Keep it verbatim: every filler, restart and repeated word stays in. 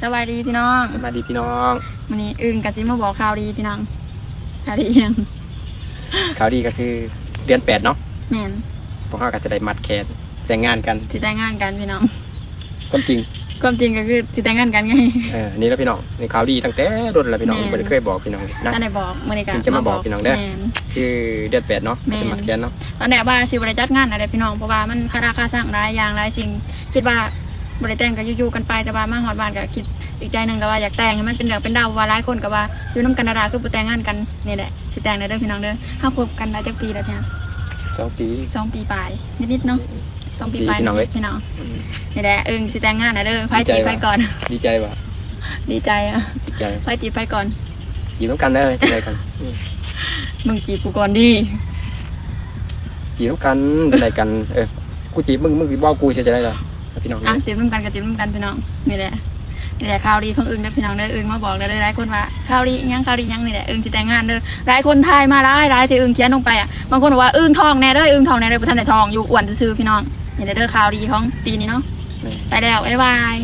สบายดีพี่น้อง สบายดีพี่น้อง มื้อนี้อึ่งกะสิมาบอกข่าวดีพี่น้อง ข่าวดีอิหยัง ข่าวดีก็คือเดือนแปดเนาะ แม่น พวกเราก็จะได้มัดแขนแต่งงานกัน สิแต่งงานกันพี่น้อง ความจริง ความจริงก็คือสิแต่งงานกันไง เออนี่แล้วพี่น้อง นี่ข่าวดีตั้งแต่โดนแล้วพี่น้อง แม่น ไม่ได้เคยบอกพี่น้องนะ ท่านได้บอกมื้อนี้กะ ถึงจะมาบอกพี่น้องเด้อ แม่น คือเดือนแปดเนาะ แม่น เป็นมัดแขนเนาะ ตอนแรกว่าสิบ่ได้จัดงานอะไรพี่น้อง เพราะว่ามันคาราคาซังหลายอย่างหลายสิ่ง คิดว่าบ่ได้แต่งก็อยู่ๆกันไป แต่ว่ามาฮอดบ้านก็คิดอีกใจหนึงก็ว่าอยากแต่งให้มันเป็นเรื่องเป็นราว เพราะว่าหลายคนก็ว่าอยู่นำกันดาราคือบ่แต่งงานกัน นี่แหละสิแต่งแล้วเด้อพี่น้องเด้อ เฮาคบกันได้จักปีแล้วเนี่ย สองปี สองปีปลายนิดๆเนาะ สองปีปลาย พี่น้องเอ้ย นิดๆพี่น้อง นี่แหละอึ่งสิแต่งงานนะเด้อ ไผจีบไผก่อน ดีใจวะ ดีใจอะ ดีใจ ไผจีบไผก่อน จีบน้ำกันเลยจีบอะไรกันอืม มึงจีบกูก่อนดี จีบน้ำกันเป็นอะไรกัน เออ กูจีบมึง มึงจีบบอกกูเสียใจอะไรล่ะพี่น้อง อ่ะจีบนำกันก็จีบนำกันพี่น้อง นี่แหละ นี่แหละข่าวดีของอึ่งเด้อพี่น้องเด้อ อึ่งมาบอกแล้วเด้อ หลายคนว่าข่าวดีอิหยัง ข่าวดีอิหยัง นี่แหละ อึ่งสิแต่งงานเด้อ หลายคนทายมาหลายหลายที่อึ่งเขียนลงไปอ่ะ บางคนบอกว่าอึ่งท้องแน่เด้อ อึ่งท้องแน่เด้อ บ่ทันได้ท้องอยู่ อ้วนซื่อๆพี่น้อง นี่แหละเด้อข่าวดีของปีนี้เนาะ ไปแล้ว บ๊ายบาย